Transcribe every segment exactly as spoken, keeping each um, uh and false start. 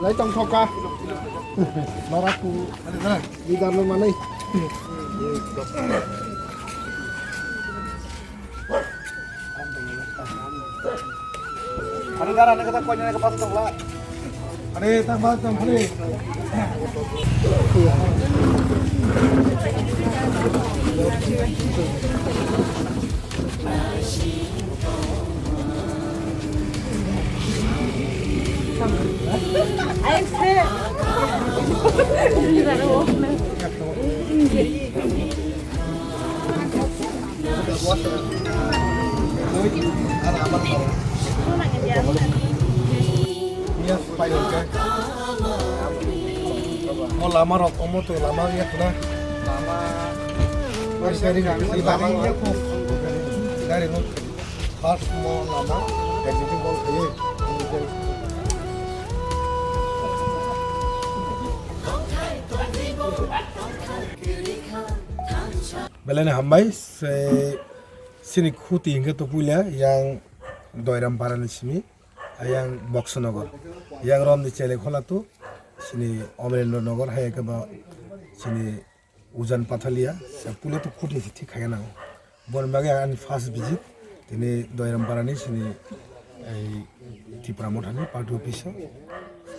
Lai tong thoka. Noraku. Leader no manai. Ano dara na kata kau nyana kepala tong lah. Are tak bal tong kali. O lama rok omo to lama ya khuna. Lama. Lama ya khuna. Dari mo. First mo lama, exiting call khaye. Belai ni hambai, se, sini khuti hingke to puila yang Doiram para ni simi, yang Boxo Nogor, yang rom ni chele khola to, sini Omrendra Nogor, hai ke ba sini Ujan Pathalia, se pule to khuti se thik khaya nango. Boni bagwi ani first visit, tini Doiram Parani sini, ei, Tipra Mothani party office o,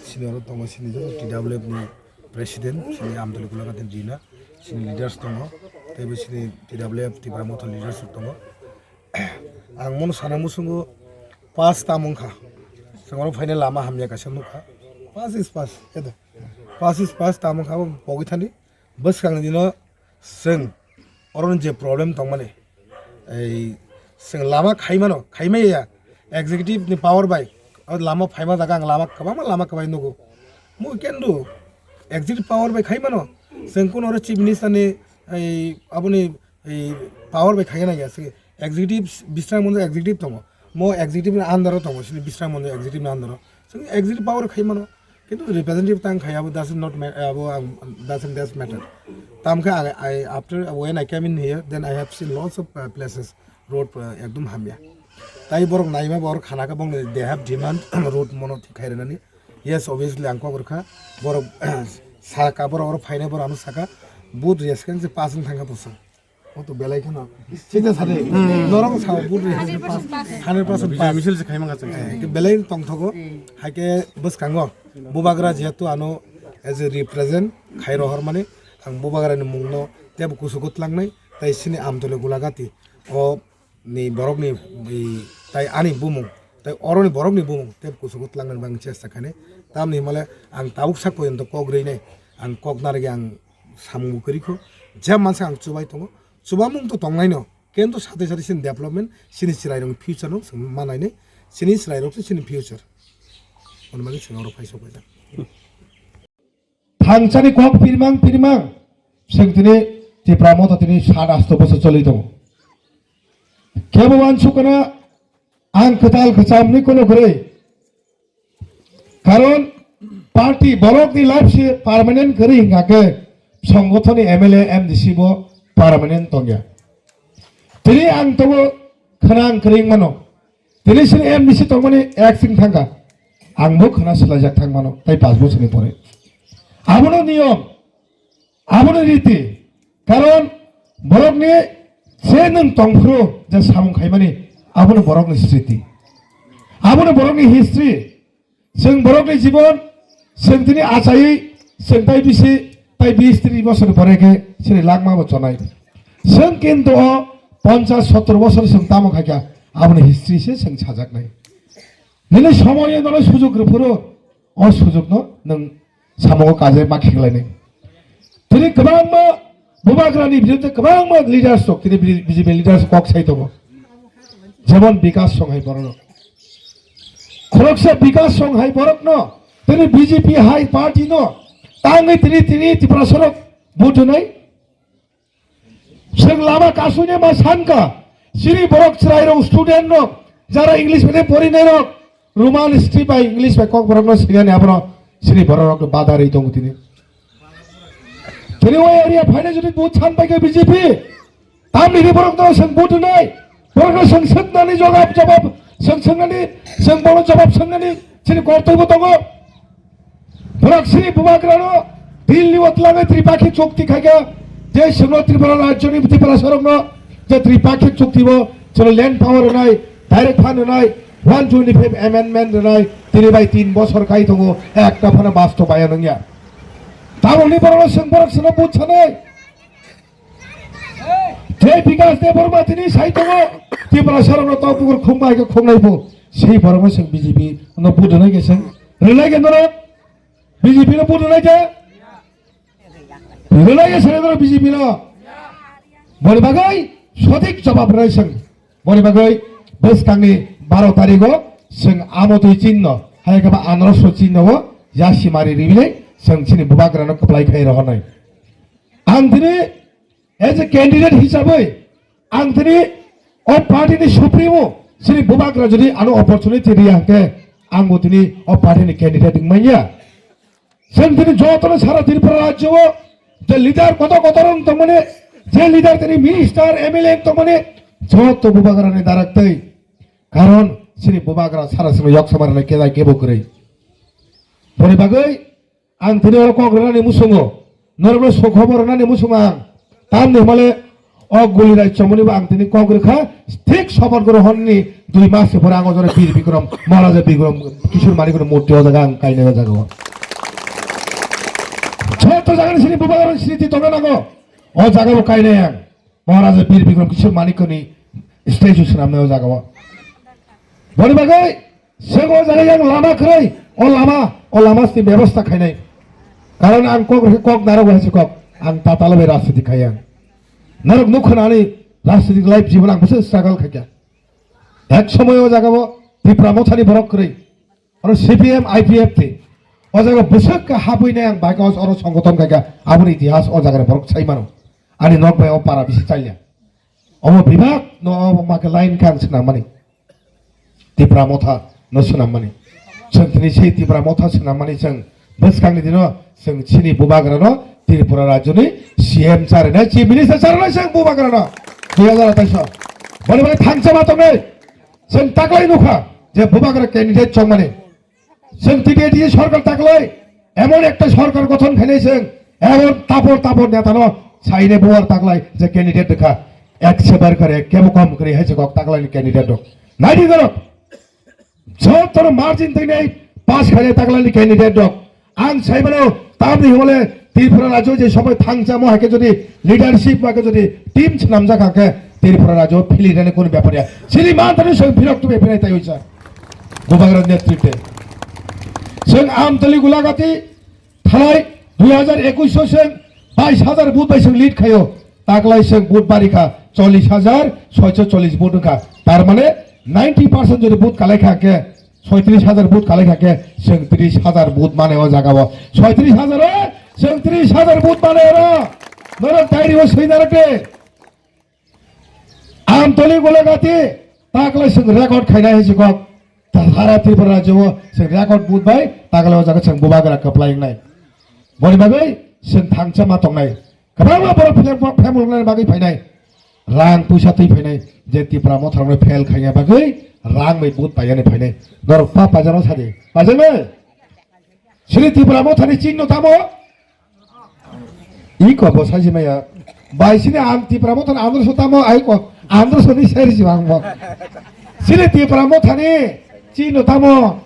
sini oro tongo sini joto T W F ni president, sini Amtali Kulaka tini Dina, sini leaders tongo, tei bo sini T W F Tipra Motha leaders rok tongo. Ang mono sana musungo pass tam wngkha, chwng oro phaina lama hamya kaisa nukha, pass is pass, edo pass is pass tam wngkha, abo pogwi thani. Bwskangni dino chwng oroni je problem tongmani, ei chwng lama khaimano, khaimaya executive ni power bai, o lama phaima jaga ang lama kwbangma lama kwbai nugo. Mo kendo executive power bai khaimano, chwng kuno oro chief minister ni ei aboni ei power bai khaina ya se executive Bisram Mandir executive tongo. Mo executive ni under o tongo, sini Bisram Mandir executive ni under o. Chwng executive power khaimano. Kintu representative tang khai abo doesn't not ma-, abo ang, doesn't that matter. Tam khe I, I, after when I came in here, then I have seen lots of, uh, places, road, uh, ekdom hamya. Tai borok naima borok khana khe bongni they have demand road mono thik khai rwnani. Yes, obviously ang kok rwkha. Borok saka borok oro phainai borok ano saka. But yes, khe pass wng thangkha bwswk. O to belai kheno. Sida sadi. Norok sao bud re. Hundred percent pass. Bijai misil se khaima kachang. Eh, ke belai tongthogo. Haike bwskango. Bubagra jehetu ano as a represent khai rohor mani ang bubagra ni mungno tebo kusugo tlangnai tai sini Amtole Gulagati. O ni borok ni, i, tai ani bumung, tai oro ni borok ni bumung tebo kusugo tlangnani bagwi chesta khainai. Tamni himale ang tabuk sak porjonto kok rwi nai. Ang kok narwgwi ang samung bo kwrwi kho. Je mansa ang chubai tongo. Chubamung to tongnaino, kintu sate sate chini development, chini chwrairokni future no chwng ma nainai, chini chwrairok se chini future. Hwnwi bagwi chwng oro phai sok paijak. Thangchani kok pirmang pirmang, chwng tini Tipra Motha tini sat asto bosor choli tongo. Kebo wansukna ang kwtal kwcham ni kono kwrwi. Karon party borok ni life se permanent kwrwi hingka khe songothon ni M L A, M D C bo permanent tongya. Tini ang tongo khna ang kwrwi mano. Tini sini M D C tongmani acting thangka. Ang bo khna swlaijak thang mano. Tai pash bochor ni pore. Abono niyom. Aboni riti, karon borokni je nwng tongphuru je samung khaimani, aboni borokni sriti. Aboni borokni history, chwng borokni jibon, chwng tini achaiwi, chwng tai bisi, tai bis tris bosor pore khe chini langma bo chonai. Chwng kintu o ponchas sottor bosor chwng tamo khaikha, aboni history se chwng sajaknai. Nini somoy nono sujuk rwphuru, o sujukno nwng samungo kajai ma khiklainai. Tini kwbangma bubagrani biruddhe kwbangma leaders rok, tini B J P leaders kok sai tongo. Jemon Bikas Songhai borok. Khoroksa Bikas Songhai borokno tini B J P hai party no tangwi tini, tini Tiprasa rok vote rwnai. Chwng lama kasui ne ma sanka, chini borok chwrai rok, student rok, jara English medium pori nai rok, Roman script bai English bai kok borok no sinani abono chini borok rok bada ri tongo tini. Tini o area phaina jodi vote san pai khe B J P, tamni ni borok no chwng vote nai, Borokno swng swknani jawab, jawab, swng swknani, swng bono jawab swknani chini kortoibo tongo. Borok chini bubagrano Delhi o twlangwi Tripakhi chukti khaikha, je chwngno Tripura rajyoni Tiprasarokno je Tripakhi chukti bo chwngno land power rwnai, direct fund rwnai, one twenty five amendment rwnai, tini bai tin bosor kai tongo, ekta phano bastobayan wngya. Tabukni borokno swng borok chwngno buj sanai. Je Bikas Debbarma tini sai tongo, Tiprasarokno tok bukur khungbai khe khungnai bo. Sei borokno chwng B J P no vote rwnai khe chwng. Rwnai khe norok B J P no vote rwnai khe? Rwnai khe chwng norok B J P no. Boni bagwi sothik jawab rwnai chwng. Boni bagwi bwskangni baro tarigo chwng amotwi chinno, hai khe ba anarosno chinno o yasi mari ribile chwng chini bubagrano kwplai khai rohornai. Ang tini as a candidate hisabwi ang tini o party ni supremo chini bubagra jodi ano opportunity riya hwnkhe ang bo tini o party ni candidate wng manya. Chwng tini jotono sara Tripura rajyo o je leader kotor kotor wng tongmani, je leader tini minister, M L A wng tongmani, joto bubagra ni darak twi. Karon chini bubagra sara chwngno yok samar rwnai kejai kebo kwrwi. Boni bagwi ang tini oro kok rwnani muchungo, norokno sukhobor rwnani muchungo ang. Tamni hwnmale o guli rai chomoni bo ang tini kok rwkha, thik sobat grohon ni dui mas se pore ang o jora Bir Bikrom, Maharaja Bikrom Kishore Manik ni murti o jaga ang kainai o jaga o. Joto jaga ni chini bubagra ni smriti tongna nango, o jaga o kainai ang. Maharaja Bir Bikrom Kishore Manikni statue swnamnai o jaga o. Boni bagwi chwng o jaga yang lama kwrwi, o lama, o lama sini bebosta khainai. Karon ang kok rwkhe kok narok hai se kok. Ang tatalo bai rajniti khai ang. Narok nuk khna ani rajniti life jibon ang bwswk struggle khaikha. Ek somoy o jaga o Tipra Mothani borok kwrwi. Oro C P M, I P F T. O jaga bwswk khe habwi nai ang bai kha oro songothon khaikha, aboni itihas o jaga ni borok sai mano. Ani nok bai o para bisi chaliya. Omo bibak no omo ma khe line khe ang swnam mani. Tipra Motha no swnam mani. Chwng tini sei Tipra Motha swnam mani chwng bwskang ni dino chwng chini bubagra no Tripura rajyo ni C M cha rwnai, Chief Minister cha rwnai chwng bubagra no. Dui hajar atais o. Boni bai thangsa ma tongnai. Chwng taklai nukha je bubagra candidate chongmani. Chwng T T A D C sorkar taklai emon ekta sorkar gothon khainai chwng emon tapor tapor netano saine buar taklai je candidate dekha ek se bar kare kebo kom kare hai se kok taklai ni candidate dok. Naidi dorok jotono margin teinai pass khainai taklai ni candidate dok. Ang saimano tamni hole Tripura rajyo je sobai thangchamo hai khe jodi leadership ba khe jodi team swnamjak ha khe Tripura rajyo phili rani kunu bepar ya. Chini mantani soi phirok tu bepar tai uisa. Bubagra netrite. Chwng Amtali Gulagati thalai dui hajar ekush o chwng bais hajar vote bai chwng lead khaio. Taklai chwng vote bari kha chollish hajar soicho chollish vote wngkha. Tar mane ninety percent jodi vote kalai kha khe soitris hajar vote kalai kha khe chwng tris hajar vote mane o jaga o. Soitris hajar o chwng tris hajar vote mane oro. Norok diary o swi narwk de. Amtali Gulagati taklai chwng record khainai hai se kok. Sara Tripura rajyo o chwng record vote bai taklai o jaga chwng bubagra kwplai wngnai. Boni bagwi chwng thangcha ma tongnai. Kwbangma borok phel-, phemulnani bagwi phainai. Rang puisa twi phainai. Je Tipra Motha rokno fail khaina bagwi rang bai vote paiyani phainai. Norok pa paijano sadi. Paijano? Chini Tipra Mothani chinno tamo? Iko bo saisi maya. Bai sini ang Tipra Mothani androso tamo, ai ko androso ni sersi bang bo. Chini Tipra Mothani chinno tamo?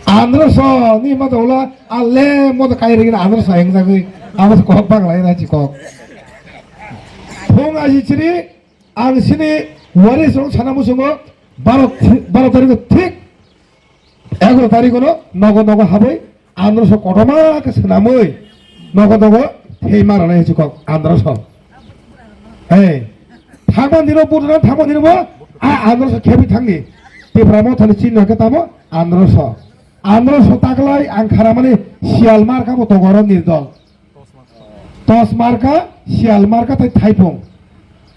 Androso ni ma dola ale mo kai ring androso heng jagwi. Amo kok bang lai na chi kok. Phung aji chiri ang sini waris rong sana musungo baro, baro tarikh thik egaro tarikh no nogo nogo habwi androso kotorma khe swnamwi nogo nogo thei ma rwnai hinwi kok androso. Hey, thangma dino budra thangma dino bo a androso khebwi thangni Tipra Mothani chinno khe tamo androso. Androso taklai ang kharamani Sialmar kha bo togoro nirdol. Tos marka, Sial marka tei Thaipung.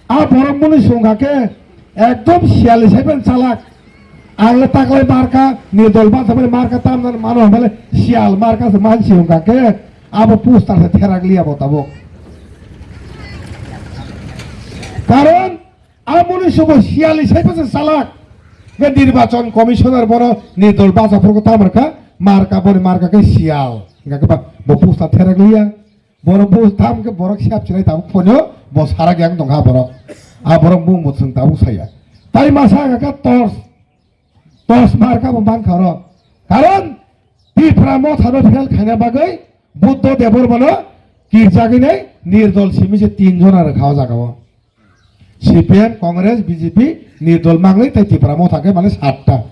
A borok mwnwi swngkha khe ekdom Sial ni saipan chalak. Ang le taklai marka ni dol bangsa bai marka tamna mano hwnba le Sial marka se mansi wngkha khe abo poster se therak liya bo tabuk. Karon a mwnwi Subo siyal ni sai bwswk salak. Be nirbachon commissioner bono nirdol bacha phuru tamar kha, marka boni marka khe siyal. Hingkha khe ba bo pusta therak liya. Bono bo tam khe borok siyap chinai tabuk phonyo bo sarak yang tongkha borok. A borok mung mutsung tabuk saya. Tai masa hingkha khe tos. Tos marka bo mankha oro. Karon Tipra Motha no fail khaina bagwi Buddha Debbarma no kirjagwi nai nirdol simi se tin jona rwkha o jaga o. C P M, Congress, B J P, nirdol mangwi tai Tipra Motha khe mane satta.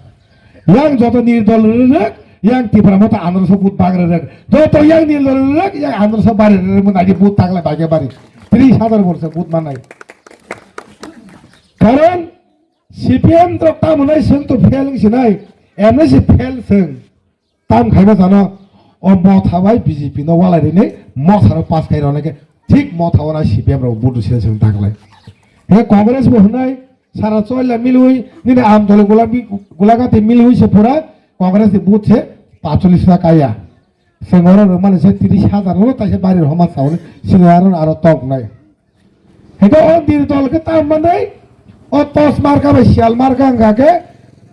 Yang joto nirdol rwrwk, yang Tipra Motha androso vote bang rwrwk. Joto yang nirdol rwrwk, yang androso bari rwrwk, mun aji vote takle bai khe bari. Tris hajar borsa vote manai. Karon C P M rok tamo nai seng to fail wng sinai, M N C fail seng. Tam khaima jano o Motha bai B J P no walai rini Motha rok pass khai rok nai khe thik Motha o nai C P M rok budu sila seng taklai. He Congress bo hwnai sara choila milwi nini am dole gulabi gulagati milwi se pura Congress ni but se pachulis lakh kaya. Seng oro rwmani se tris hajar ulo taisa bari rwma sauni sini aro aro tok nai. Hingke o nirdol khe tam manai, o tos marka bai siyal marka wngkha khe,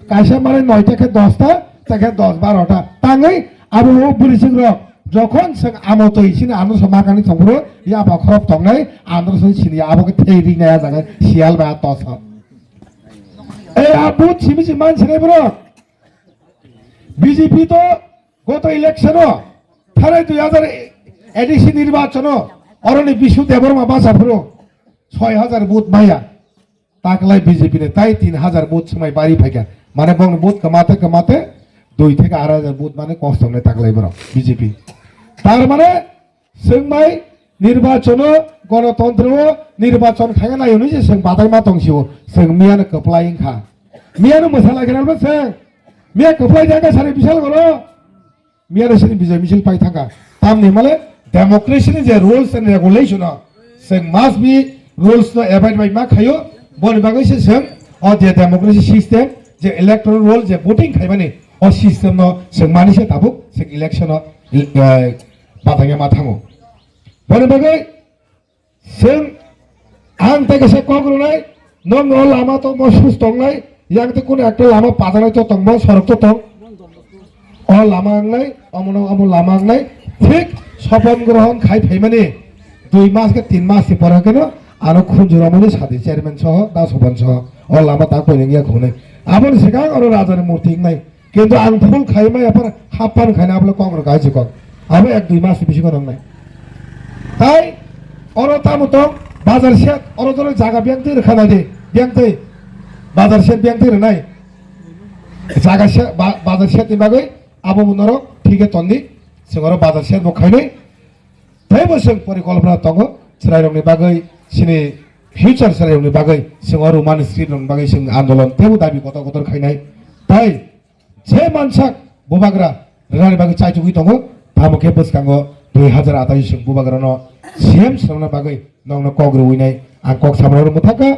kaisa manai noita khe dosta, ta khe dos barota. Tangwi abo o bwrwising rok, jokhon chwng amo twi sini androso markani thongphuru, ya ba khorok tongnai, androso sini abo khe thei rinai a jaga siyal bai a tos o. Ei a but simi si man sinai borok. B J P to goto election o, thanai dui hajar A D C nirbachon o, oroni Bishu Debbarma bacha phuru soi hajar vote maya. Taklai B J P ni tai tin hajar vote swmai bari phaikha. Mane bongni vote kwmate kwmate dui theke arai hajar vote mane kostongnai taklai borok B J P. Tar mane swngmai nirbachono, gonotontro o nirbachon khaina nayo hinwi se swng badaima tongsio. Swng miyano kwplai wngkha. Miyano mwsala khe nalbo swng. Miya kwplai jaka sari bisal gono. Miya sini bijai misil pai thangkha. Tamni himale democracy ni je rules and regulation o, se must be rules no abide by ma khayo. Boni bagwi se se o je democracy system, je electoral roll, je voting khaimani o system no se mani se tabuk se election o, eh, batangya ma thango. Boni bagwi Chwng ang tei kaisa kok rwnai, nwng o lama tongmo sus tongnai, yang tei kunu ekta lama pajanai to tongmo, sorok to tong. O lama wngnai, omono omo lama wngnai, thik sopon grohon khai phaimani dui mas khe tin mas ni pore khe no ano khunju romani sadi chairman soho, da sopon soho, o lama ta koinwi ya khungnai. Aboni swkang oro raja ni murti wngnai. Kintu ang phul khai maya phano happan khaina abole kok rwkha hai se kok. Abo ek dui mas bisingo nangnai. Tai oro tamo tong bazar shed, oro jora jaga biyang twi rwkha nai di, biyang twi. Bazar shed biyang twi rwnai. Jaga se ba-, bazar shed ni bagwi abo bo norok thike ton di. Chwng oro bazar shed bo khainai. Teibo chwng porikolpona tongo chwrairokni bagwi, chini future chwrairokni bagwi chwng o Roman script rokni bagwi chwng andolon teibo dabi kotor kotor khainai. Tai je mansak bubagra rwnani bagwi chaichugwi tongo, tamo khe bwskango dui hazar atais chwng bubagrano C M swnamna bagwi nokno kok rwinai ang kok samano mwthangkha.